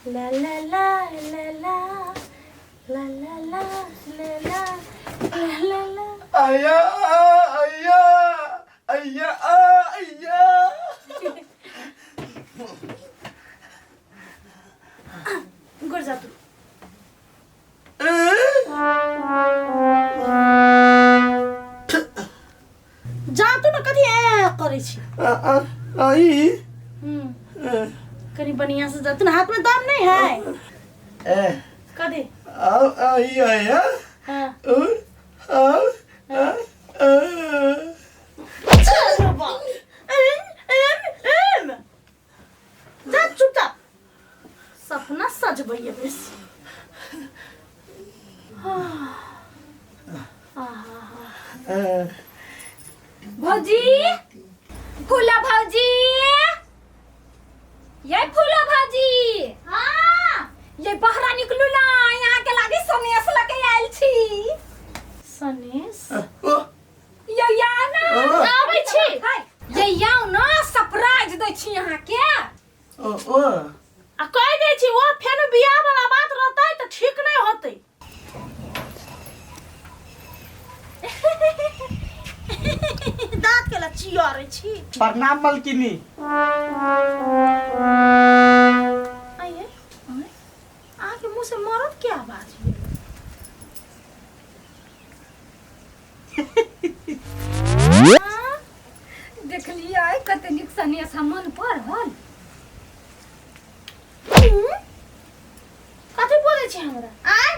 ला ला ला ला ला ला ला ला ला ला ला ला ला। अय्या अय्या अय्या अय्या। गोर जा तू। जा तू ने, कथी ए करै छी? आई। कनी बढ़िया से जा तू ने, हाथ में दम नहीं है। ए। कथी? आओ आई आया। हाँ। ओ आओ आ आ। चल बा। एम एम एम, जा चुपचाप, सपना सजबैया बेस। भौजी, फूला भौजी, ये फूला भौजी। हाँ, ये बहरा निकलू ना, यहाँ के लागी सनेस लके आयल छी। सनेस? ओ। ये या ना। ओ। आबै छी। ये याओ ना, सरप्राइज दै छी यहाँ के। ओ ओ। आ कहि दै छी, ओ फेर बियाह वाला बात रहतै तऽ ठीक नहि होतै। दाँत के ला चियरै छी। प्रणाम मलकिनी। आइए, अहाँके मुँह से मरद के आवाज ये? हाँ? देखलियै कते नीक सनेस हम मन पड़ल। हम्म? कथी बोलै छी हमरा? आय,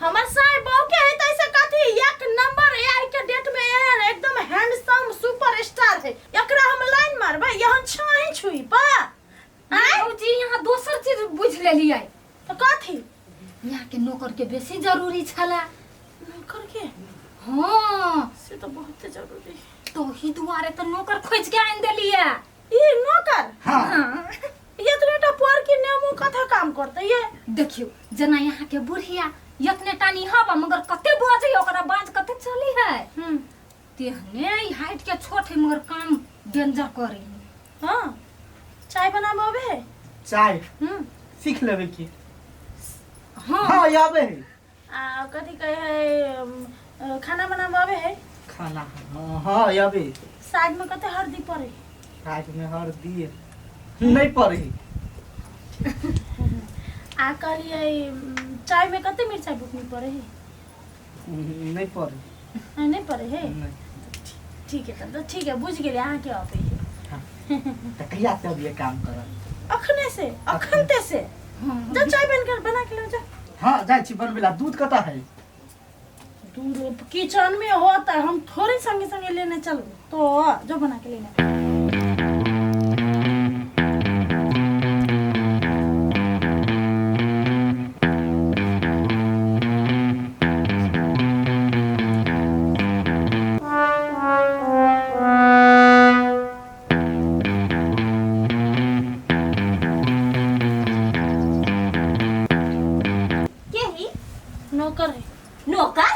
हमर साय बहू के है तैसे कथी एक नंबर ए के डेट में एहन एकदम हैंडसम सुपर स्टार है, एकरा हम लाइन मारबै यहन छाही छुई पा। आय। भौजी, यहाँ दोसर चीज बुझ लेलियै। तो कथी? यहाँ के नौकर के बेसी जरूरी छला। नौकर के? हाँ। से तो बहुत जरूरी है। तो ही दुआरे तो नौकर खोज के आन देलियै। ई नौकर? हाँ। हाँ। ये इतने पर की नेमो कथा काम करते ये? देखियो जना यहाँ के बुढ़िया यतने टानी हवा, मगर कते बजे ओकरा बाज कते चली है। तेहने ई हाइट के छोट है, मगर काम डेंजर करे। हाँ, चाय बनाबे अबे है? चाय? सीख लेबै की। हाँ। हाँ, आबे है। आ कथी कहे है, खाना बनाबे अबे है? खाना हाँ हाँ आबे। साग में कते हल्दी पड़े? साग में हल्दी नहीं पड़े। आ कहलियै, चाय में कते मिरचाई बुकनी पड़े है? नहीं पड़े। आ, नहीं पड़े है? नहीं। ठीक है तब तो, ठीक है, बुझ गेलियै अहाँके अबै है। तऽ कहिया से अबियै काम करऽ? अखने से, अखनते से। जा, चाय बन कर बना के ले जा। हाँ, जाइ छी बनबै ला। दूध कतऽ है? दूध किचन में होता है, हम थोड़े संगे संगे लेने चल तो जो बना के लेने। के ही? नौकर है। नौकर?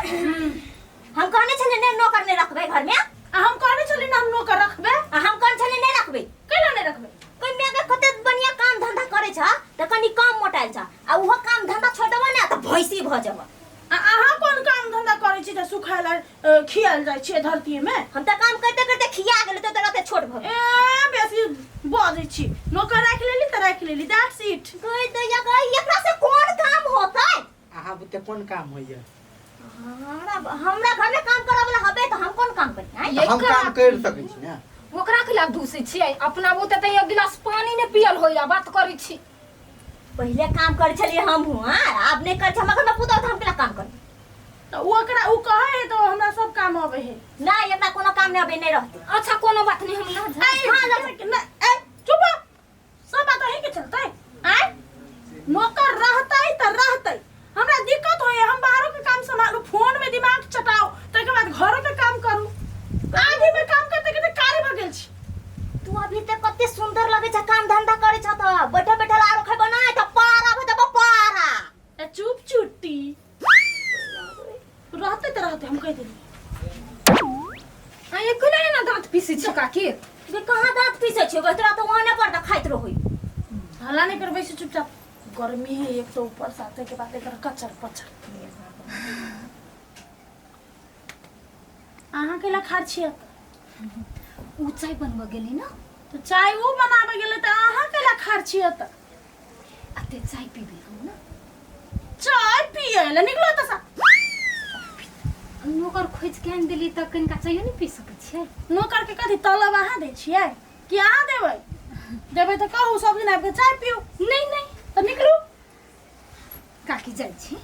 हम कहने छलियै ने नौकर नहि रखबै घर में। आ हम कहने छली ना हम नौकर रखबे। आ हम कहने छलियै नहि रखबै। कैला नहि रखबै? कोई मैं के कते बढ़िया काम धंधा करे छ त कनी कम मोटाइल छ, आ उहो काम धंधा छोड़ देबो ने त भैंसी भ जेबो। आ अहाँ कोन काम धंधा करै छी जे सुखायल खियाल जाइ छियै धरती में? हम त काम करते करते खिया गेल त तोरा छोट भ गेल। ए, बेसी बजै छी। नौकर राखि लेली त राखि लेली, that's it. गई त या गई, एकरा से कोन काम होतै? अहाँ बुते कोन काम होइया? हमरा हमरा घर में काम करे वाला हबे त हम कोन काम करी? आँय? ये हम काम कर सकै छी ने। ओकरा खिलाफ दूसै छियै, अपना बुते तऽ एक गिलास पानी नहि पियल होइया, बात करै छी। पहिले काम करै छलियै हमहूँ, हाँ, आब नहि करै छी। हमरा घरमे पुतहु तऽ हम केना काम करी? तऽ ओ ओकरा ओ कहै है तऽ हमरा सब काम अबै है। नहि, एकरा कोनो काम नहि अबै, नहि रहतै। अच्छा, कोनो बात नहि, हम ना जाए। हाँ, नहि, ए, चुप हो। सब बात अहीं के चलते। आय, नौकर रहतै तऽ रहतै, हमरा दिक्कत होइए, हम बाहरो के काम संभालू, फोन में दिमाग चटाउ, ताहिके बाद घरो के काम करू। आधी में काम करते करते कार्य भऽ गेल छी। तू अभी तक कते सुंदर लगे छ, काम धंधा करे छ त बैठल बैठल आरो खैबो नै त पारा भ जबो पारा। ए चुप चुट्टी। चलते हम कहि देली। आ ये कोना ना दांत पीसै छी काकी? गे कहाँ दांत पीसै छियो गे, तोरा तऽ ओने पर तऽ खाइत रहै। हल्ला नहीं करबै से चुपचाप। गर्मी है एक तो ऊपर साथे के बाद एकर कचर पचर। अहाँ के ला खार छियै? उ चाय बनबऽ गेली ना। तऽ चाय उ बनाबे गेलै तऽ अहाँ के ला खार छियै तऽ? अते चाय पीबी हम ना। चाय पियै ला निकलो तऽ सा। नोकर खोजि के आनि देली तऽ कनिका चायो नहि पी सकै छियै? नोकर के कथी तलब अहाँ दै छियै कि अहाँ देबै? देबै तऽ कहू सब दिन आबि कऽ चाय पीउ। नहि नहि। तऽ निकलू। काकी जाइ छी।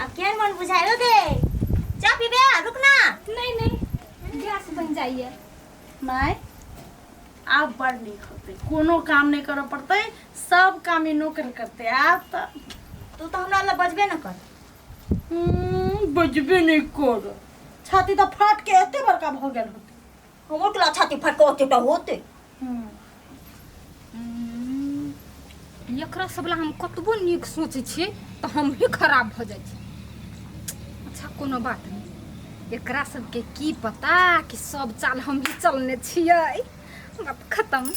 आब केहन मन बुझायो गे? चाय पीबे? रुक ना। नहीं नहीं, गैस बन जाइए। माय आब बड़ नीक होतै, कोनो काम नहि करऽ पड़तै, सब काम ई नौकर करतै आब तऽ। तू तऽ हमरा लग बजबे न कर। बजबे नहि कर, छाती तऽ फाट के एते बड़का भऽ गेल होतै। हमर केला छाती फाट के ओते टा होतै। एकरा सब ला हम कतबो नीक सोचै छियै तऽ हम ही खराब भऽ जाइ छी। अच्छा कोनो बात नहि, एकरा सबके की पता कि सब चाल हम ही चलने छियै। बात खत्म।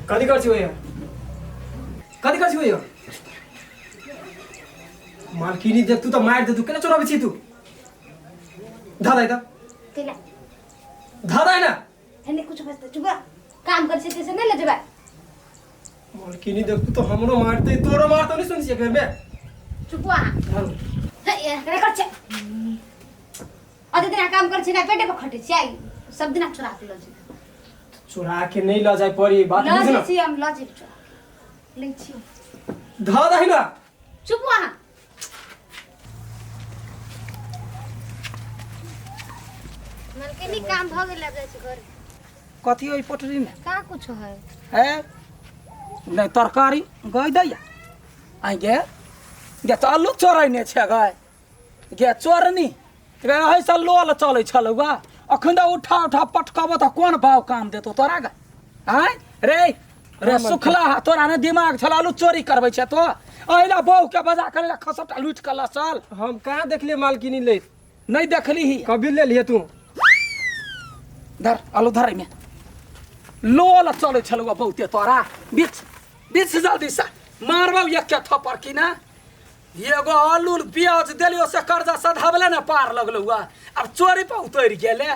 कथी कर छी भैया? कथी कर छी भैया? मालकिनी देख तू तऽ मारि दे तू केना चोराबै छी तू? धा दे तऽ। केला धा दे ना। हेने कुछ बजते चुप काम कर छै से नहीं ले जेबै। मालकिनी देख तू तो हमरो मारते तोरो मारते नहीं सुन छियै घर में। चुप अहाँ। धर। हे एकरे कर छै। अते दिना काम कर छै ना पेटे पर खटे छै, सब दिना चोरा के ल जेबै। चोरा के नहीं ल जाय पड़ी बात ल बुझ जाइ ना। छी हम, ल जेबै चोरा के लै छी। धा दे ना। चुप अहाँ। मलकिनी काम भ गेल, आब जाइ छी घर। कथी ओहि पोटरी में? का कुछ है? है नहीं तरकारी गई दैया आई गे गे तऽ आलू चोरैने छै गए गे चोरनी गे एहिसँ लोल चलै छलौ गा। अखन तऽ उठा उठा पटकबो तऽ कोन भाव काम देतौ तोरा गे? आँय रे रे सुखला तोरा ने दिमाग छल आलू चोरी करबै छै तो एहि बहू के बजा कर खसटा लूटि कऽ लऽ चल। हम कहाँ देखलिए मालकिनी ले? नहीं देखली ही। कभी ले लिए तू? धर आलू धर एहिमे लोल चलै छलौ बहुते तोरा। बीच बीच जल्दी से मारबौ एक के थप्पड़ की ना। एगो आलू प्याज देलियो से कर्जा सधाबले ने पार लगलौ। आब चोरी पर उतरि गेले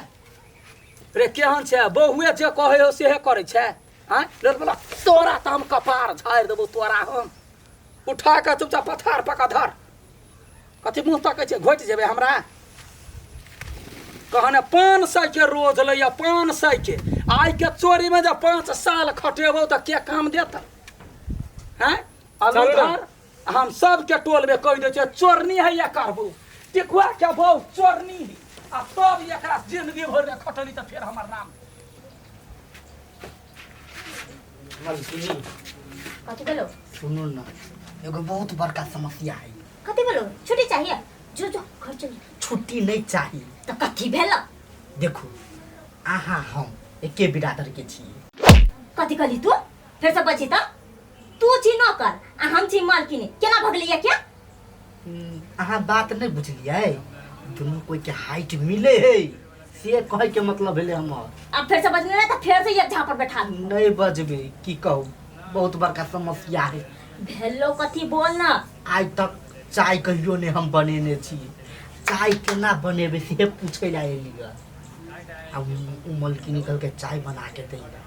रे। केहन छै बहुए जे कहै हो सेहे करै छै। आँय रे बोला तोरा तऽ हम कपार झाड़ि देबौ तोरा। हम उठा कऽ चुपचाप पथार पका धर। कथी मुँह तकै छै? घोटि जेबै हमरा कहने 500 के रोज लैया 500 के। आइ के चोरी में जब 5 साल खटेबौ तऽ के काम देत? हैं आलू चलू ना। धर। हम सबके टोल में कहि दै छियै चोरनी है या करबू टिकुआ के बहु चोरनी है। आ तब एकरा जिंदगी भरि में खटली तऽ फेर हमर नाम। मालकिनी कथी भेलो? सुनू ना, एगो बहुत बड़का समस्या है। कथी भेलो? छुट्टी चाहिए? जो जो घर चल। छुट्टी नहीं चाहिए। तो कथी भेलो? देखू अहाँ हम एके बिरादर के छी। कथी कहली तू? फेर से बची त तू छी नौकर आ हम छी मालकिनी, केना भगली या क्या? अहाँ बात नहीं बुझलियै, दुनू कोई के हाइट मिले है से कहे के मतलब भेलै हमर। अब फेर से बजने ना तो फेर से एक झापड़ बैठा दी। नहीं बजबे की कहू, बहुत बड़का समस्या है। भेलो कथी बोल ना। आइ तक चाय कहियो नहीं हम बनेने छी, चाय केना बनेबै से पूछै ला एली ग। आ उ मलकिनी कहलकै चाय बना के दै ला।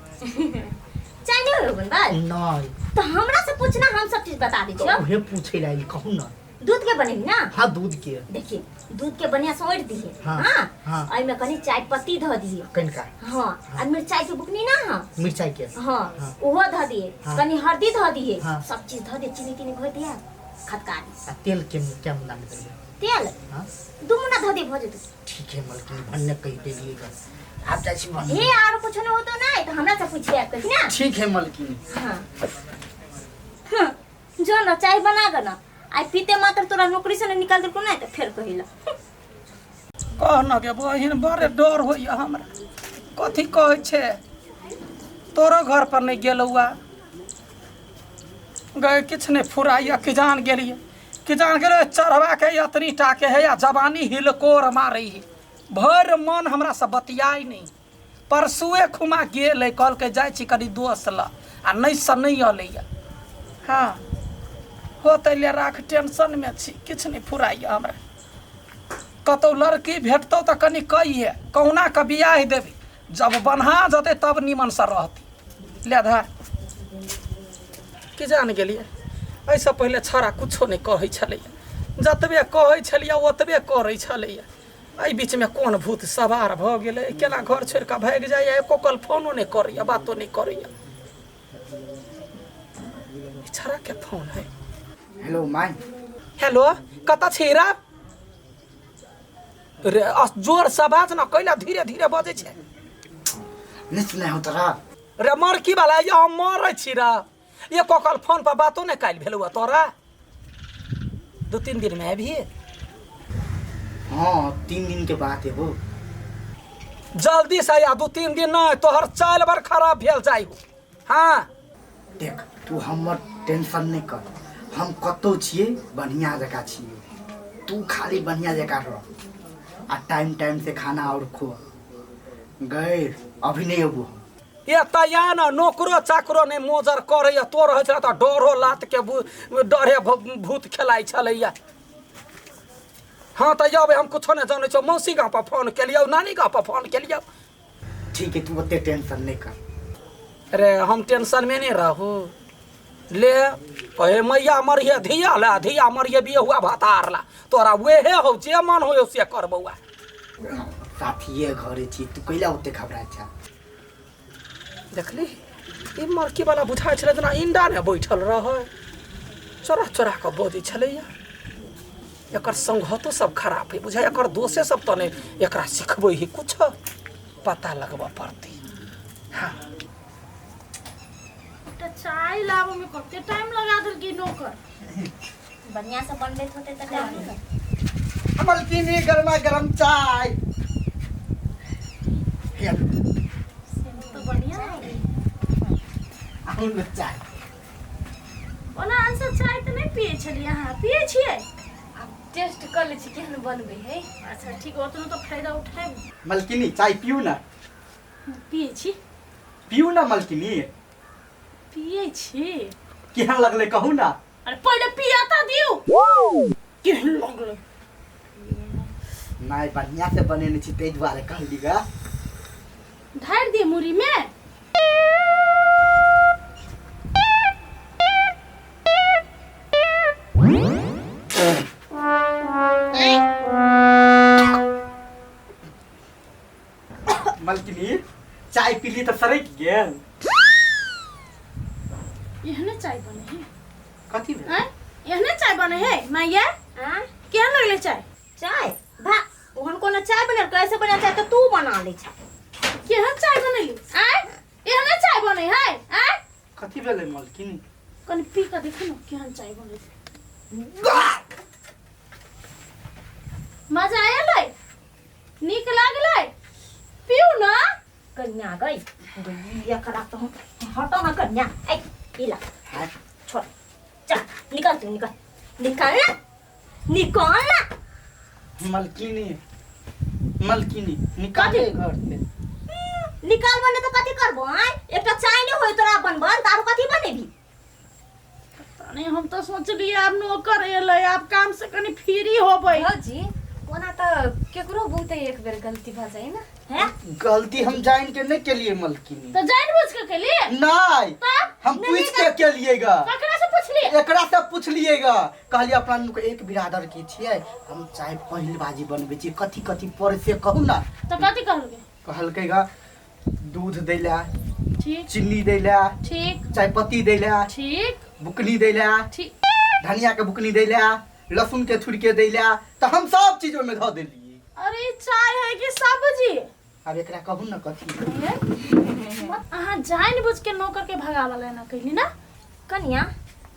चाय नहीं हो बनबाल? नहीं। तो हमरा से पूछना, हम सब चीज बता दी तो छियो। उहे पूछै ला एली, कहू ना। दूध के बनेबी ना? हाँ दूध के। देखिए दूध के बढ़िया से ओढ़ दिए। हाँ, हाँ, हाँ। और में कनी चाय पत्ती धो दिए। कनिका? हाँ, और मिर्चाई के बुकनी ना? हाँ मिर्चाई के। हाँ, हाँ। ओहो धो दिए। हाँ। कनी हल्दी धो दिए। हाँ। सब चीज धो दिए, चीनी तीनी घोर दिए, खटका दिए। आ तेल के क्या मुना में देबै? तेल? हाँ। दू मुना धो दिए भऽ जेतै। ठीक है मलकिनी, भन्ने कहि देलियै बस। आब जाइ छी भन्ने। हे आरो कुछ न होतो ना तो हमरा से पूछिए आप ना। ठीक है मलकिनी। हाँ। हाँ, ना चाय बना ग ना आइ पीते मात्र तोरा नौकरी से नहीं निकाल देलको ना त फेर कहिला। कह न गे बहिन, बड़े डर होइए हमरा। कथी कहै छै? तोरो घर पर नहि गेलौआ गए, किछु नहि फुराइए। कि जान गेलियै, कि जान गेलै चढ़वा के एतनी टाके है आ जवानी हिलकोर मारै है। भरि मन हमरा से बतियाइ नहि। परसुए खुमा गेल है, कहलकै जाइ छी कनि दोस्त लग, आ नहि से नहि अलैया। हँ हो तऽ ले राख, टेंशनमे छी, किछु नहि फुराइए हमरा। कतहु लड़की भेटतौ तऽ कनि कहिहे, कहुना कऽ बियाह देबी। जब बन्हा जेतै तब निमनसँ रहती। ले धर। की जान गेलियै, एहिसँ पहिले छौड़ा कुछो नहि कहै छलैया, जतबे कहै छलियै ओतबे करै छलैया। एहि बीचमे कोन भूत सवार भऽ गेलै, केना घर छोड़ि कऽ भागि जाइया, एको कल फोनो नहि करैया, बातो नहि करैया। ई छौड़ाके फोन है। Hello my. Hello, कतऽ छी रे? रे जोर से बाज न, कैला धीरे धीरे बजै छै? नहीं सुनाइ हो तोरा? रे मरकी वाला, ये हम मरै छी रे। एको कल फोन पर बातो नहि काल्हि भेलौ तोरा। 2-3 दिन में अभी? हाँ 3 दिन के बात है हो। जल्दी से आ, 2-3 दिन नहीं तोहर चाल बड़ खराब भेल जाइ हो। हाँ देख तू हमर टेंशन नहीं कर, हम कतौ छियै बढ़िया जगह छियै, तू खाली बढ़िया जगह रह आ टाइम टाइम से खाना और खो। गैर अभी नहीं अबू हम। ये तया न नौकरो चाकरो नहीं मोजर करैया, तो रहै छलै तऽ डरो लात के डरे भूत खेलाइ छलैया। हाँ तऽ यौ हम कुछो नहीं जानै छियौ, मौसी गाँव पर फोन केलियौ, नानी गाँव पर फोन केलियौ। ठीक है तू ओते टेंशन नहीं कर। अरे हम टेंशन में नहीं रहू। ले कहे मैया मरिहे धिया ला, धिया मरिहे बियहुआ भतार ला, तोरा वेहे हो जे मन हो से कर बौआ। साथिये घरे छी, तू कैला ओते घबराइ छा? देखली ई मरकी वाला बुझाइ छलै जेना इंडा ने बैठल रहै, चोरा चोरा कऽ बजै छलैया। एकर संगतो सब खराब है बुझाइ, एकर दोषे सब तऽ नहि एकरा सिखबै है कुछ, पता लगबऽ पड़तै। हाँ एकटा चाय लाबऽ में कते टाइम लगा देलकै नौकर। बढ़िया से बनबैत होतै तऽ टाइम नहि लगतै। मलकिनी गरमा गरम चाय। हे से तो बढ़िया है। आउन में चाय। ओना अनसर चाय तऽ नहि पियै छलियै, अहाँ पियै छियै? आब टेस्ट कऽ लै छी केहन बनबै है। अच्छा ठीक, ओतनो तऽ फायदा उठायब। मलकिनी चाय पियू ना। पियै छी। पियू ना मलकिनी। पियै छी। केहन लगलै कहू ना? अरे पहिले पिया तऽ दियौ। केहन लगलै? नहीं बढ़िया से बनेने छी ताहि दुआरे कहली गा। ढारि दिए मुरी में। मलकिनी चाय पीली तऽ सरकि गेल। एहने चाय बने है। कथी भेल? आँय? एहने चाय बने है माइया? आँय? केहन लगलै चाय? चाय भा ओहन कोनो चाय बनल कैसे बनल चाय तऽ तू बना ले छ। केहन चाय बनैली? आँय? एहने चाय बने है? आँय? कथी भेलै मलकिनी? कनि पी कऽ देखू ने केहन चाय बनै छै। मजा आयल? नीक लागलै? पीउ ना। कन्या गई गई एकरा तो हम हटो ना कन्या। ऐ ई ला छोड़, चल निकल, तू निकल, निकल ना, निकल ना। मलकिनी मलकिनी निकाले घर से। निकाल बने तो कथी करबो? आय एकटा चाय नहीं होय तोरा बनबल त आरो कथी बनेबी? पता नहीं, हम तो सोचलिए आब नौकर एलै, आब काम से कनि फ्री होबै। भौजी ओना तऽ केकरो बहुते एक बेर गलती भऽ जाइ ना। हैं? गलती हम जान के नहीं केलिए मलकिनी। तो जान बुझ के केलिए? नहीं, हम पूछ के केलिएगा। ककरा से पूछलिए? एकरा से पूछलिएगा। कहलिए अपना लोग एक बिरादर के छियै, हम चाय पहिल बाजी बनबै छी, कथी कथी पड़े से कहू ना। तो कथी कहलकै? कहलकैगा दूध दैला, ठीक, चीनी दैला, ठीक, चाय पत्ती दैला, ठीक, बुकनी दैला, ठीक, धनिया के बुकनी दैला, लहसुन के छुड़के दैला, तो हम सब चीज ओहिमे धऽ देलियै। अरे चाय है कि सब्जी? आब एकरा कहू ना कथी। अहाँ जान बुझ के नौकर के भगावला ना कहली ना? कनिया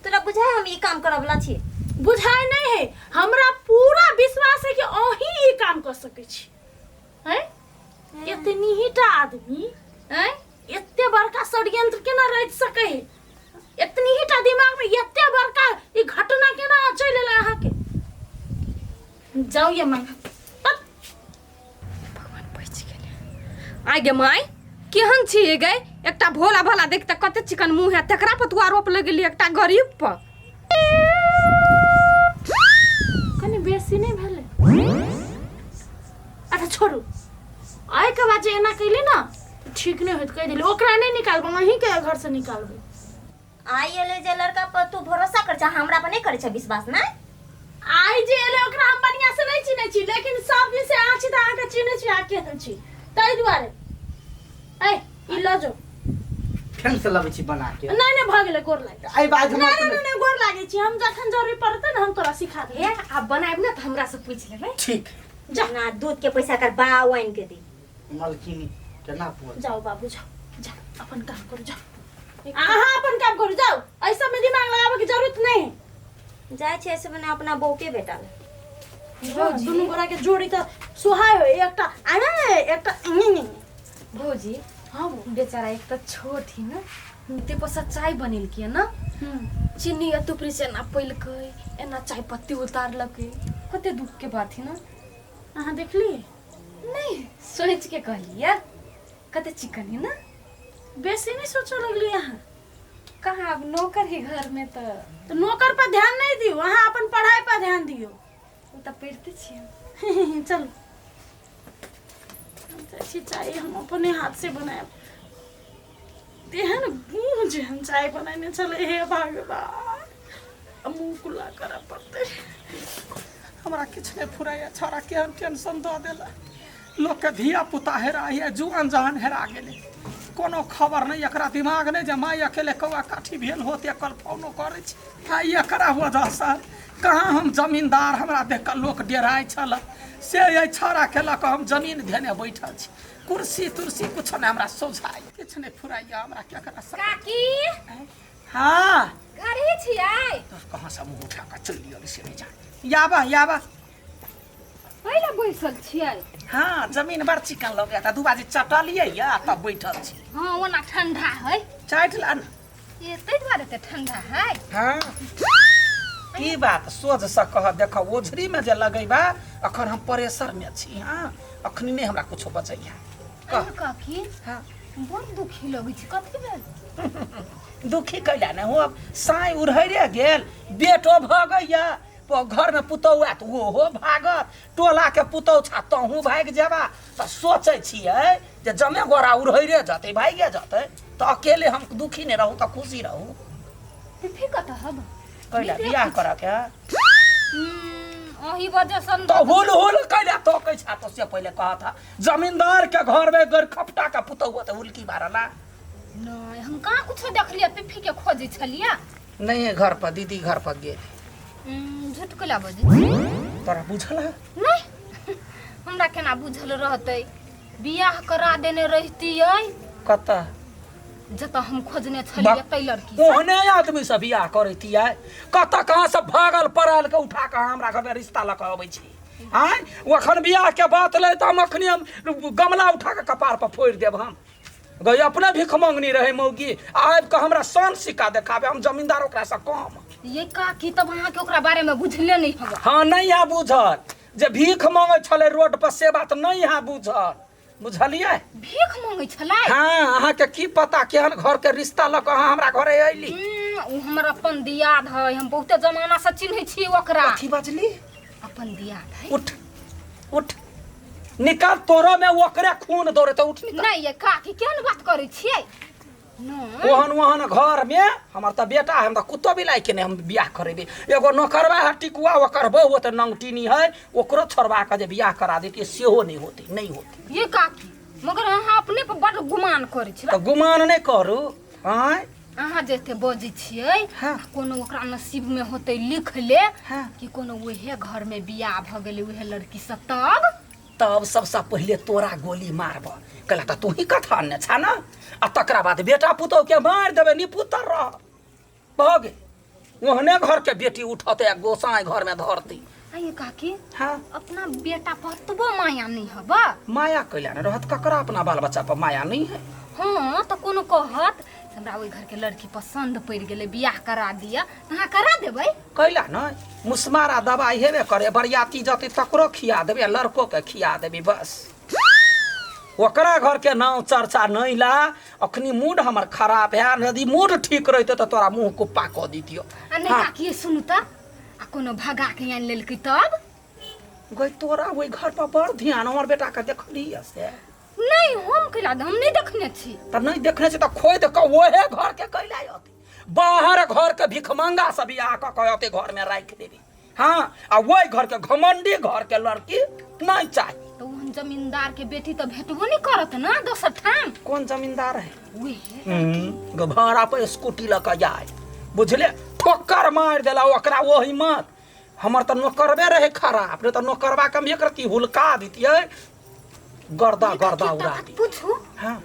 तोरा बुझाय हम ई काम करऽ वाला छी बुझाय नहीं है हमरा पूरा विश्वास है कि अहीं ई काम कर सकै छी हैं एतनी ही टा आदमी हैं एते बड़का षड्यंत्र केना रच सकै है एतनी ही टा दिमाग में एते बड़का ई घटना केना चलि एलै अहाँके जाउ ये माय भगवान बचि गेलै आइ गे माय केहन छी गे एकटा भोला भाला देख तऽ कते चिकन मुँह है तकरा पर तू आरोप लगेली एकटा गरीब पर कनि बेसी नहि भेलै अच्छा छोड़ू एहिके बाद जे एना कैली ने तऽ ठीक नहि होइत कहि देली ओकरा नहि निकालबै अहीँके घरसँ निकालबै आइ एलै जे लड़का पर तू भरोसा कर छ हमरा पर नहीं करे छ विश्वास ना आइ जे एलै ओकरा हम बढ़िआँ से नहि चिन्है छी लेकिन सब दिन से अहाँ छी तऽ अहाँके चिन्है छी अहाँ केहन छी ताहि दुआरे ऐ ई लऽ जाउ फेन से लबै छी बना के नहि नहि भऽ गेलै गोर लागि एहि बात हम नहि अपने- नहि नहि गोर लागै छी हम जखन जरूरी पड़तै ने हम तोरा सिखा देबै हे आब बनायब ने तऽ हमरा से पूछि लेबै ठीक जा ना दूध के पैसा कर बाव आनि के दी मलकिनी केना बोल जाओ बाबू जाओ जाओ अपन काम करू जाओ अहाँ अपन काम करू जाओ एहि सबमे दिमाग लगाबे के जरूरत नहीं है जाइ छै ऐसे बना अपना बहू के बेटा ले दुनू गोरा के जोड़ी तऽ सोहाय होय एकटा आने एकटा इने ने भौजी हाँ बौ बेचारा एक तऽ छोट ही ना ते पर चाय बनेलकै ना चीनी आ तुपरी से एना पैलकै एना चाय पत्ती उतारलकै कते दुख के बात है ना अहाँ देखलिए नहीं सोच के कहलियै कते चिकन है ना बेसी नहीं सोचऽ लगलिए अहाँ कहाँ अब नौकर ही घर में तऽ तऽ नौकर पर ध्यान नहीं दियौ अहाँ अपन पढ़ाई पर ध्यान दियौ ओ तऽ पढ़िते छियै चलू हम जाइ छी चाय हम अपने हाथ से बनायब तेहन गुह जे हम चाय बनेने छलै हे भगवान आ मुँह कुल्ला करऽ पड़तै हमरा किछु नहि फुराइए छौड़ा केहन टेंशन दऽ देला लोकके धिया पुता हेराइए जुआन जहान हेरा गेलै कोनो खबर नहि एकरा दिमाग नहि जे माय अकेले कौआ काठी भेल होत एकल फोनो करै छै आ एकरा वजहसँ कहाँ हम जमींदार हमरा देख कऽ लोक डेराइ छल से एहि छौड़ाके लऽ कऽ हम जमीन धेने बैठल छी कुर्सी तुर्सी कुछो नहि हमरा सोझाइ किछु नहि फुराइए हमरा केकरा सँ काकी हाँ घरे छियै तो कहाँ से मुँह उठा कऽ चलि गेल से नहि जान याबा याबा पहिले बैसल छियै हाँ जमीन बड़ चिकन लगैया तऽ दू बाजी चटलियै या तब बैठल छी हाँ ओना ठंडा है चाटि ला ने ये ताहि दुआरे तऽ ठंडा है हाँ की बात सोझ से कह देख ओझरी में जे लगैबा अखन हम प्रेशर में छी हाँ अखनी नहीं हमरा कुछो बचैया कह काकी हाँ बड़ दुखी लगै छै कथी भेल दुखी कैला नहि हो अब साँइ उड़हरे गेल बेटो भऽ गैया घर में पुतहु आयत ओहो भागत टोला के पुतहु छा तहूँ भागि जेबा तऽ सोचै छियै जे जमे गोरा उड़हरे जतै भागिए जतै तऽ अकेले हम दुखी नहि रहू तऽ खुशी रहू फिफी कतऽ हब कैला बियाह करऽ के ओही वजह से तो हुल हुल कैला तो कै छा तो से पहिले कहत हा जमींदार के घर में गर खपटा के पुतहु तऽ हुलकी मारला नहीं हम कहाँ कुछो देखलियै पिफी के खोजै छलियै नहीं घर पर दीदी घर पर गेल झूठ कैला बजै छी तोरा बुझल है नहीं हमरा केना बुझल रहतै बियाह करा देने रहितियै कतऽ जतऽ हम खोजने छलियै तै लड़की से। ओहने आदमी से बियाह करैतियै कतऽ कहाँ से भागल पड़ायल के उठा कऽ हमरा घर में रिश्ता लऽ कऽ अबै छी आँय ओ अखन बियाह के बात लै तऽ हम अखनी हम गमला उठा कऽ कपार पर फोड़ि देब हम गई अपने भीख मंगनी रहे मौगी आबि कऽ हमरा सन सिक्का देखाबे हम जमींदार ओकरा से कम ये काकी तब अहाँके ओकरा बारे में बुझले नहीं हवा हाँ नहीं यहाँ बुझल जे भीख मांगे छलै रोड पर से बात नहीं यहाँ बुझल बुझलियै भीख मांगै छलै हाँ अहाँके की पता केहन घर के रिश्ता लऽ कऽ अहाँ हमरा घरे अयली ओ हमर अपन दियाद है हम बहुते जमाना से चिन्है छी ओकरा कथी बजली अपन दियाद है उठ उठ निकाल तोरो में ओकरे खून दौड़े उठ निकाल नहीं ये काकी केहन बात करै छियै नहि ओहन ओहन घर में हमर तऽ बेटा है हम तऽ कुत्तो बिलाइ के नहि हम बियाह करेबै एगो नौकरवा है टिकुआ ओकर बहु तऽ नंगटिनी है ओकरो छोड़वा के जे बियाह करा देतियै सेहो नहि होतै नहि होतै ये काकी मगर अहाँ अपने पर बड गुमान करै छी तऽ गुमान नहि करू आँय अहाँ जे एते बजै छियै हाँ। कोनो ओकरा नसीब में होतै लिख ले हाँ। कि कोनो उहे घर में बियाह भऽ गेलै उहे लड़की से तब तब सबसँ पहिले तोरा गोली मारब कहला तऽ तू ही कथा अनने छा ने आ तकरा बाद बेटा पुतोहके मारि देबै निपुतर रह भऽ गेल ओहने घर के बेटी उठते आ गोसाई घर में धरती। आइए काकी। हाँ। अपना बेटा पर तबो माया नहीं हबा। माया कैला ने रहत, ककरा अपना बाल बच्चा पर माया नहीं है। हाँ तो कोनो कहत हमरा ओहि घर के लड़की पसंद पड़ गेलै, बियाह करा दिया, अहाँ करा देबै? कैला न मुसमारा दवाई हेबे करे, बरियाती जते तकरो खिया देबै, लड़को के खिया देबै, बस ओकरा घर के नाम चर्चा नहीं ला। अखनी मूड हमर खराब है, यदि मूड ठीक रहते तो तोरा मुंह कुप्पा कऽ दितियो। आ नहीं काकी सुनू त, आ कोनो भगा के आनि लेलकै तब? गई तोरा ओहि घर पर बड़ ध्यान, हमर बेटा के देखलियै से? नहीं, हम कैला हम नहीं देखने छी। त नहीं देखने छी त खोद के ओहे घर के कैला अती, बाहर घर के भिखमंगा सब बियाह क के अते घर में राखि देबी। हाँ, आ ओहि घर के घमंडी घर के लड़की नहीं चाही। तो ओहन जमींदार के बेटी तो भेटबो नहीं करत ना दोसर ठाम। कौन जमींदार है? उहे भाड़ा पर स्कूटी लऽ के जाय, बुझले, ठोकर मारि देला ओकरा ओही मत। हमर तऽ नौकरबे रहे खराब, नहीं तऽ नौकरबा के हम एक रत्ती हुलका दितियै, गर्दा गर्दा उड़ा दी। पूछू? हाँ।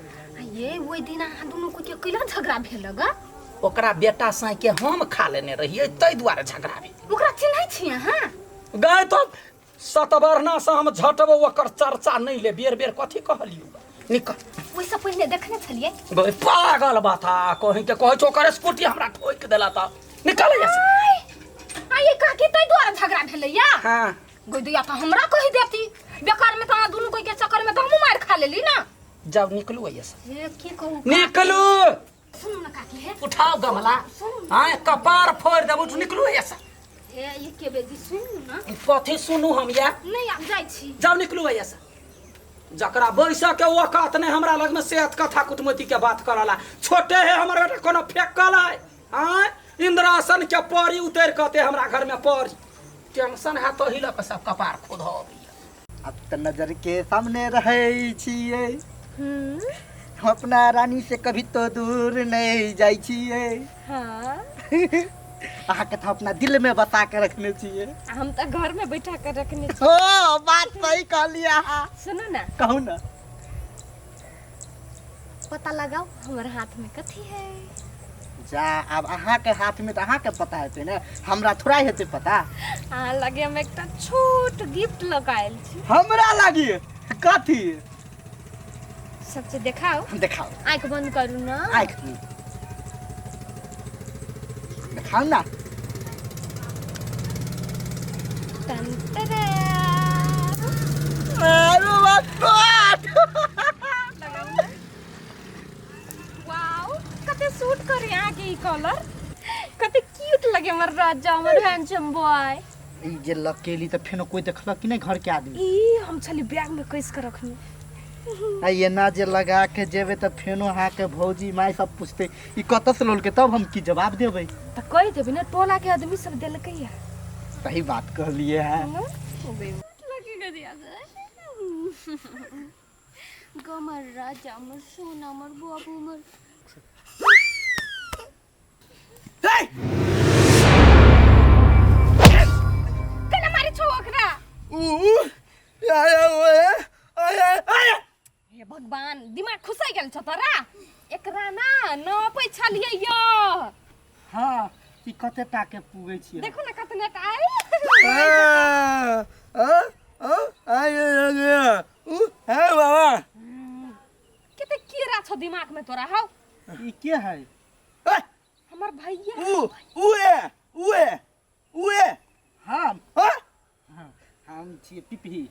ये ओहि दिन अहाँ दुनू के कैला झगड़ा भेल ग? ओकरा बेटा साई के हम खा लेने रहियै, ताहि दुआरे झगड़ा भेल। ओकरा चिन्है छी अहाँ? गाय तो सतबरना से हम झटबो, ओकर चर्चा नहीं ले, बेर बेर कथी कहलियौ, निकल। ओहिसँ पहिने देखने छलियै? गई पागल बाता कहीं के कहै छौ, ओकर स्कूटी हमरा ठोकि देला त निकल एहिया से। आ ये काकी ताहि दुआरे झगड़ा भेलैया? हाँ। गई दैया तऽ हमरा कहि देती, बेकार में तऽ अहाँ दुनू कोई के चक्कर में तऽ हमहूँ मारि खा लेली ना। जाउ निकलू एहिया से। हे की कहू, निकलू। सुनू ना काकी, हे उठाओ गमला, हाँ कपार फोड़ देबू, निकलू एहिया से। हे ये के बेजी सुनू ना। कथी सुनू हम या? नहीं आब जाइ छी। जाउ निकलू एहिया से। जकरा बैस के औकात नहीं हमरा लग में सेहत कथा कुटमैती के बात करला, छोटे है हमर बेटा कोनो फेकल है, आँय इंद्रासन के परी उतर के हमरा घर में परी टेंशन है तो ही लऽ के सब कपार खोद अबैया। अब तऽ नजर के सामने रहै छियै, हम अपना रानी से कभी तो दूर नहीं जाइ छियै। हाँ। अहाँके तऽ अपना दिल में बसा के रखने छियै। हम तऽ घर में बैठा कर रखने छी। हो बात सही कहलियै अहाँ। सुनू ना। कहू ना। पता लगाओ हमर हाथ में कथी है। जा अब अहाँके हाथ में तऽ अहाँके पता हेतै ने, हमरा थोड़ा हेतै पता। अहाँ लगे हम एकटा छोट गिफ्ट लऽ कऽ आयल छी। हमरा लागी कथी? सब चीज देखाओ। देखाओ। आँखि बंद करू ना। आँखि देखाओ ना। वाओ कते सूट करे अहाँ के ई कलर, कते क्यूट लगे हमर राजा, हमर हैंडसम बॉय। ई जे लकेली तऽ फेनो कोई देखलक कि नहीं घर के आदमी? ई हम छली बैग में कस के रखनी। आ एना जे लगा के जेबे तऽ फेनो अहाँ के भौजी माय सब पूछते ई कतऽ से लोलके, तब हम की जवाब देबै? तऽ कहि देबै ने टोला के आदमी सब देलकै है। सही बात कहलिए है। गमर राजा हमर सोना हमर बाबू हमर। केना मारे छौ ओकरा? हे भगवान दिमाग खुसै गेल छौ तोरा। एकरा ना नपै छलियै यो। हाँ ई कते टा के पुगै छियै देखो ना कतना टा आइ। कते कीड़ा छौ दिमाग में तोरा। हौ ई के है? हमर भैया। हम हम छियै पिपही।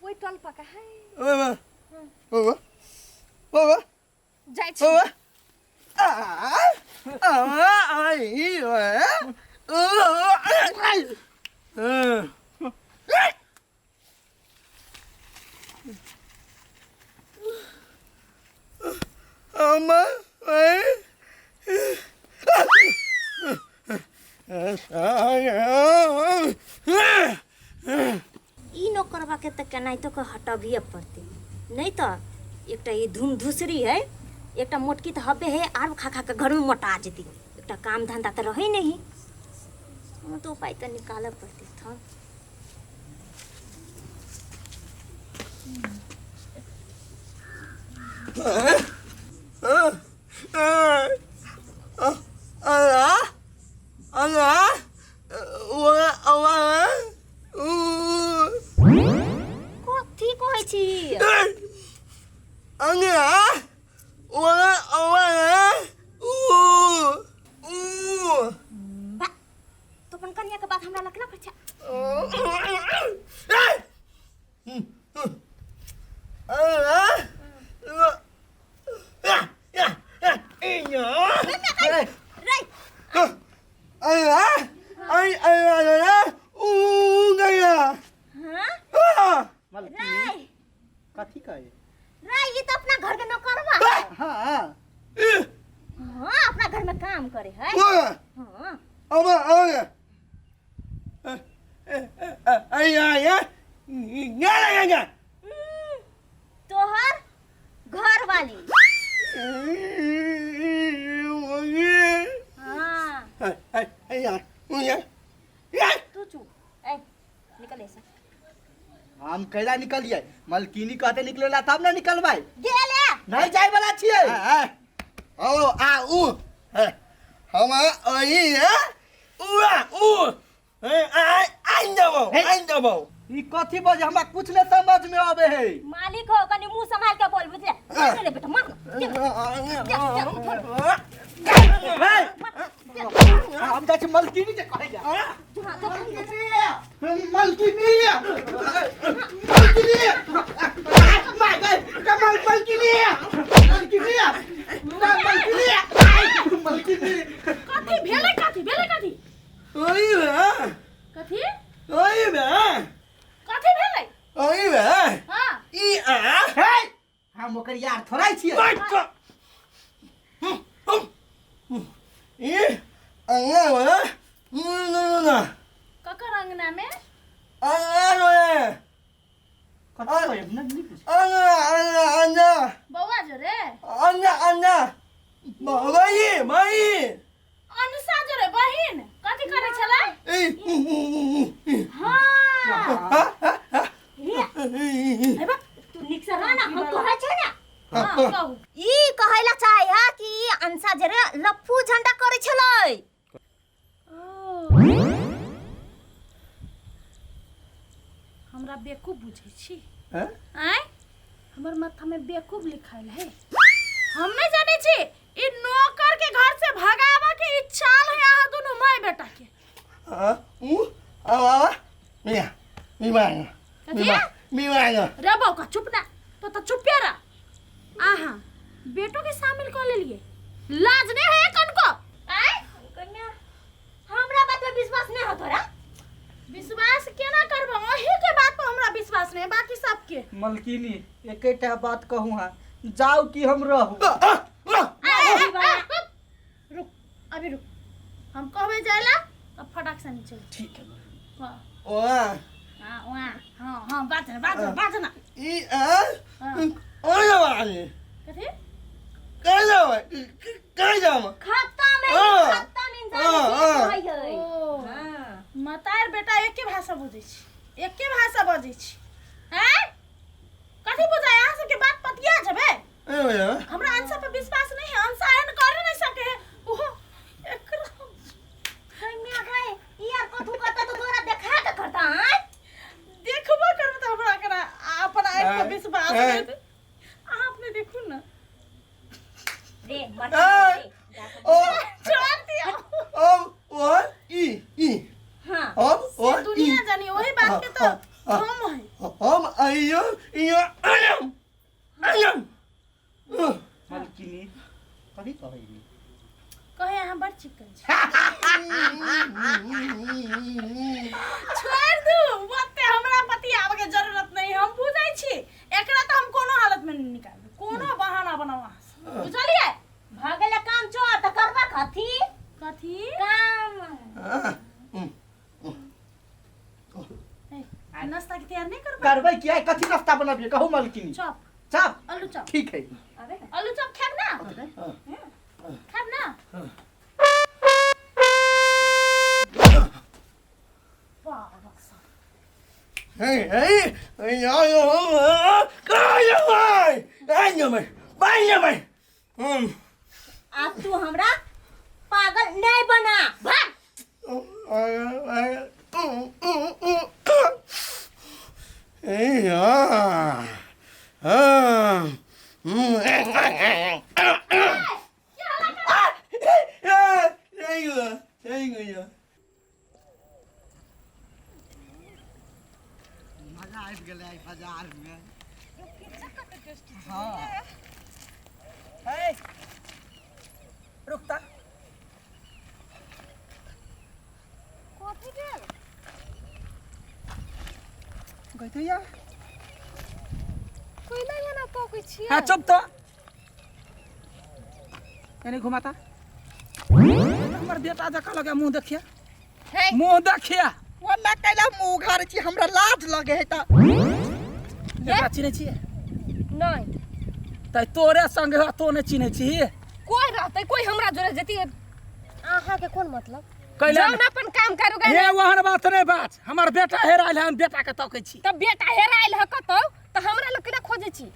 ओइ टल पका है जाइ छी। ई नौकरबा के तऽ केनाहितो के हटबिए पड़तै, नहीं तऽ एकटा ई धूम धुसरी है, एकटा मोटकी तऽ हबे है, आर खा खा के घर में मोटा जेती, एकटा काम धंधा तऽ रहै नहीं, कोनो तऽ उपाय तऽ निकालऽ पड़तै। थम रे हां रे कथी कहे रे ई तो अपना घर के नौकरवा हाँ हां अपना घर में काम करे है हां तोहर घर वाली हाँ तू चुप ए निकल ऐसा हम कैला निकलिए मलकिनी कहते निकलेला तब ना निकलबै गेले नहीं जाए वाला छियै ई कथी बजे हमरा कुछ नहीं समझ में आवे है मालिक हो कनी मुंह संभाल के बोल बुझले मार ले बेटा मार हम जाइ छी मलकिनी के कहै जा मलकिनी मलकिनी माय गए कमल मलकिनी मलकिनी मलकिनी मलकिनी कथी भेलै कथी भेलै कथी कथी कथी भेलै हाँ हे हम ओकर यार थोड़ा छियै ककर अंगना में कथी कहै नहीं पूछ बौआ जो रे अनुषा जो रे बहिन कथी करै छलै हां हे बा तू निक से रह ना हम कहै छै ना हाँ कहू ई कहैला चाहे हा कि ई अंसा जरे लफ्फू झंडा करै छलै हमरा बेवकूफ बुझै छी आँय हमर माथा में बेवकूफ लिखायल है हम नहीं जाने छी ई नौकर के घर से भगावा के ई चाल है अहाँ दुनू माय बेटा के कथी रे बौका चुप ना तो तो चुपे रह आहा बेटो के शामिल कर लेलिए लाज नहीं है कनको आय कन्या हमरा बात पे विश्वास नहीं हो तोरा विश्वास केना करबो अही के बात पर हमरा विश्वास नहीं बाकी सबके मलकिनी एकेटा बात कहूँ हाँ जाओ कि हम रहू रुक अभी रुक हम कहबे जाइला तब फटाक से नीचे ठीक है हाँ हाँ वहाँ हाँ हाँ बाज ना बाज ना बाज ना हाँ कथी खत्म है खत्म इंसान के कहै है ओ मतार बेटा एके भाषा बुझै छी एके भाषा बजै छी हैं कथी बुझाय अहाँ सबके बात पतिया जेबै हमरा अंशा पर विश्वास नहीं है अंशा एहन कर नहीं सके है ओहो एकरा कन्या गए ई यार कथू करता तो तोरा देखा के करता आय देखबो करब तऽ हमरा एकरा अपन आँखि पर विश्वास नहीं अहाँ अपने देखू ना रे मर रे छोड़ दियौ हां से दुनिया जानी वही बात के तो हम है मलकिनी कथी कहै कहे अहाँ बड़ चिकन छी छोड़ दू ओते हमरा पति आबे के जरूरत नहीं हम बुझै छी एकरा तऽ हम कोनो हालत में नहीं निकालबै कोनो बहाना बनाओ अहाँ से बुझलियै भऽ गेलै काम चोर तऽ करबा कथी कथी काम ए, नाश्ता के तैयार नहीं करबै करबै किया कथी नाश्ता बनबियै कहू मलकिनी चॉप चप आलू चॉप ठीक है अबे आलू चॉप खायब ना खायब ना वाह वाह आब तू हमरा पागल नहीं बना भाग मजा आबि गेलै आइ बाजारमे हाँ हे रुकता कहते या कोइला एना तकै छियै? हाँ चुप तो एने घुमाता हमर बेटा जका लगे मुंह देखिया हे मुंह देखिया ओना कैला मुँह उघारै छी हमरा लाज लगे है तऽ एकरा चिन्है छियै नहीं तऽ तोरे संगे हो तो नहि चिन्है छी कोई रहतै कोई हमरा जोरे जेती अहाँ के कोन मतलब कैला जाउ ने अपन काम करू गे हे ओहन बात नहि बात हमर बेटा हेरायल है हम बेटा के तकै छी तब बेटा हेरायल है कतौ तऽ हमरा लोग केना खोजै छी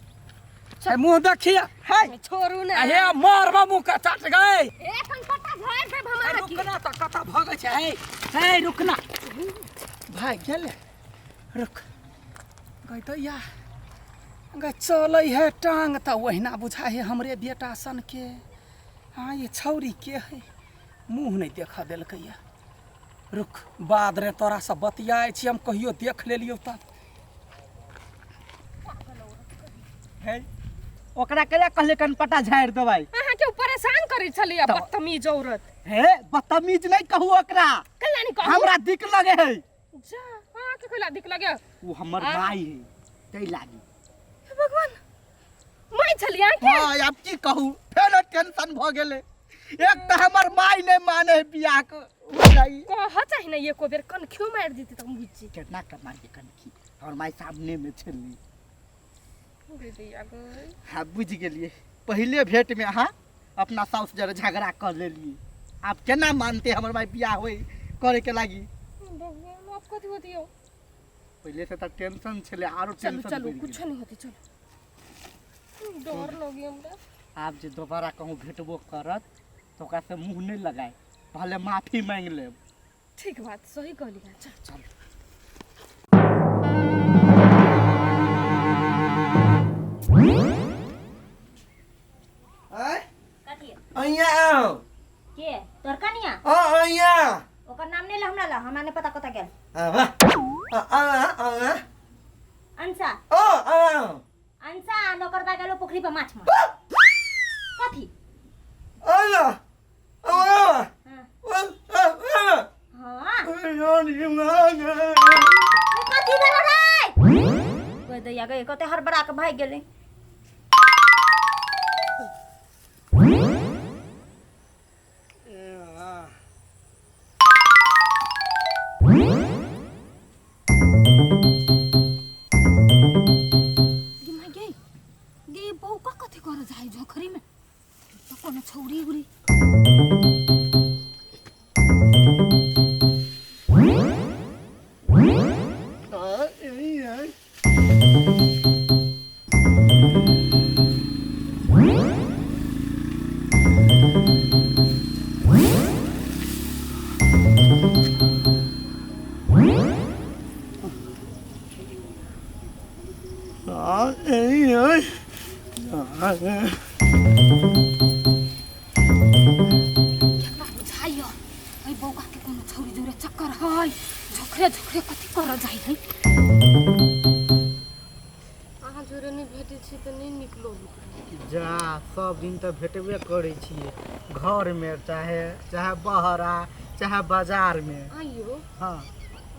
हे मुंह देखिया है छोड़ू ने हे मारबा मुंह के चट गए ए कनपट्टा झाड़ि देब हम अहाँके रुकना तऽ कतऽ भगै छै हे हे रुकना भाग गेल रुक गई तऽ या गई चलै है टांग तऽ ओहिना बुझाइ है हमरे बेटा सन के हाँ ये छौरी के है मुँह नहि देखऽ देलकैया रुक बाद रे तोरा से बतियाइ छी हम कहियो देख लेलियौ तब है ओकरा कैला कहले कनपटा झाड़ि देबै अहाँ के परेशान करै छलियै बदतमीज औरत हे बदतमीज नहि कहू ओकरा कैला नहीं कहू हमरा दिक लगे है जा अहाँ के कैला दिक लगे ओ हमर माई है तै लागी हे भगवान माय छलियै अहाँ के हाँ आब की कहू फेरो टेंशन भऽ गेलै एक तऽ हमर माय नहि माने है बियाह के बुझाइ कह चाही ने एको बेर कनखियो मारि देती तऽ हम बुझि जेती केना के मारिए कनखी हमर माय सामने मे छली दीदी गई हाँ बुझि गेलियै पहिले भेंट में अहाँ अपना साउस जरे झगड़ा कर लेलियै आब केना मानते हमर माय बियाह होय करे के लागी भगवान आप कथी होती हो पहिले से तऽ टेंशन छलै आरो चलू टेंशन चलू बढ़ि कुछ गेलै नहीं होती चलू डर लगी हमरा आब जे दोबारा कहूँ भेटबो करत तऽ ओकरा से मुँह नहि लगाय भले माफी मांगि लेब ठीक बात सही कहली चल चल आय कथी अइया आओ के तोर कनिया आ अइया ओकर नाम नहीं ले हमरा ला हमरा नहीं पता कतऽ गेल आ आ आ आ अंशा आ आ अंशा नौकर बा गेलो पोखरी पर माछ मार कथी आया आ हाँ आ हाँ आ कथी भेलो रे गई दैया गई कते हड़बड़ा के भागि गेलै गे माय गे गे बौका कथी कर जाइ झोखरी में तो कोनो छौरी उरी केकरा बुझाइयो एहि बौका के कोनो छौरी जोरे चक्कर है झोखरे झोखरे कथी कर जाइ है अहाँ जोरे नहि भेटै छी तऽ नहि नीक लगैत रहै जा सब दिन तऽ भेटबे करै छियै घरमे चाहे चाहे बहरा चाहे बाजारमे आइयो हँ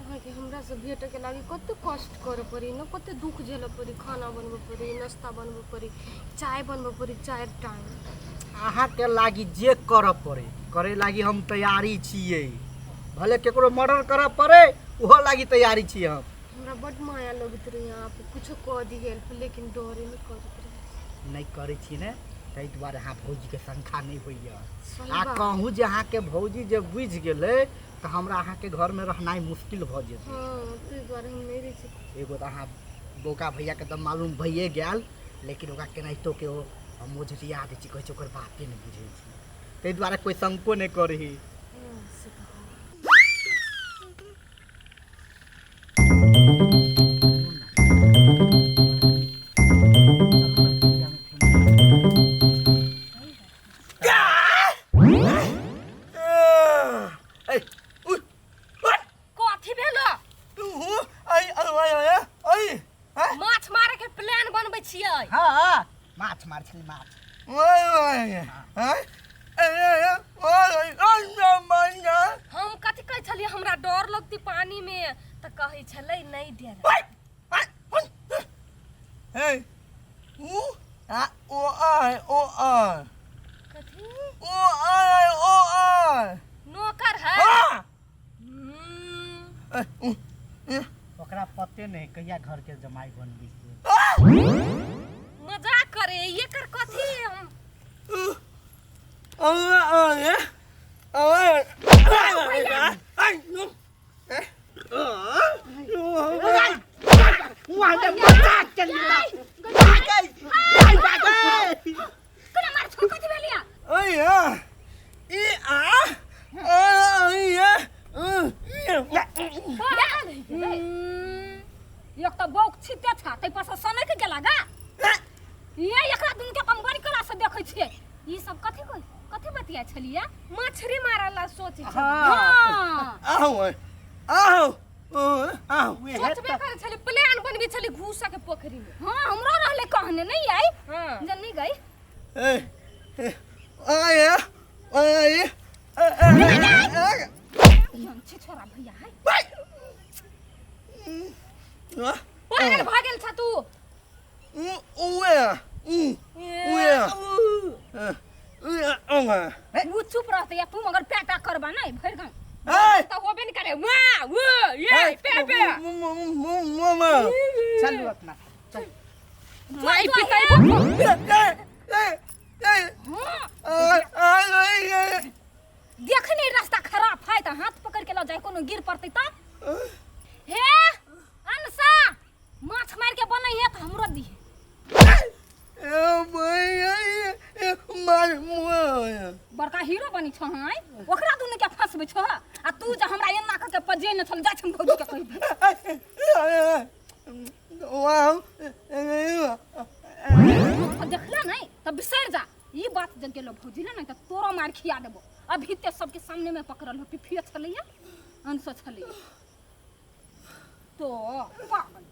अहाँके हमरासँ भेटऽके लागी कते कष्ट करऽ पड़ी ने कते दुख झेलऽ पड़ी खाना बनबऽ पड़ी नाश्ता बनबऽ पड़ी चाय बनबऽ पड़ी चारि टाइम अहाँके लागी जे करऽ पड़े करे लागी हम तैयारी छियै भले केकरो मर्डर करऽ पड़े ओहो लागी तैयारी छियै हम हमरा बड माया लगैत रहै अहाँ पर कुछो कऽ दी हेल्प लेकिन डरे नहि करैत रहै नहि करै छी ने ताहि दुआरे अहाँ भौजीके शंका नहि होइए सही आ बात कहूँ जे अहाँके भौजी जे बुझि गेलै तऽ हमरा अहाँके घरमे रहनाइ मुश्किल भऽ जेतै हँ ताहि दुआरे हम नहि रहै छी एगो तऽ अहाँ बौका भैयाके तऽ मालूम भइए गेल लेकिन ओकरा केनाहितो के ओ हम ओझरिया दै छी कहै छै ओकर बाते नहि बुझै छी ताहि दुआरे कोइ शंको नहि करही हँ से तऽ हँ कथी भेलो माछ मारे के प्लान बनबै छियै हँ माछ मार छलै माछ हम कथी कहै छलियै हमरा डर लगती पानी में तऽ कहै छलै नहि डर ओकरा पते नहीं कहिया घर के जमाई बनबी से। मजाक करे ये कर कथी हम कोना मार छौ कथी भेलिया एक तऽ बौक छिते छा तै पर से सनक गेला गा ये एकरा दुनू के कम बड़ी कला से देखै छियै ई सब कथी कोई कथी बतिया छलिया मछली मारला सोचे छली। हाँ सोचबे करे छली प्लान बनबे छली घुसा के पोखरी में हाँ हमरो रहले कहने नहीं आई हाँ जन गई छी छोरा भैया है पागल भऽ गेल छ तू वो चुप रहते या तू मगर पेटा करबा नहीं भरि गाँव तऽ होबे नहीं करे वाह वो ये पे पे चलू अपना चल माई पिताई हाँ देख नहीं रास्ता खराब है तऽ हाथ पकड़ के लऽ जाय कोनो गिर पड़तै तऽ हे अनसा माछ मार के बनै है तऽ हमरो दिहे बड़का हीरो बनी छह आइ ओकरा दुनू के फंसबै छह आ तू जे हमरा एना कऽ के पजेने छल जाइ छम भौजी के कहि देखला नहीं तऽ बिसरि जा ई बात जब गेलो भौजी ले नहीं तऽ तोरो मार खिया देबो अभी ते सबके सामने में पकड़ल हो पिफिया छलैया अंशो छलैया तो पागल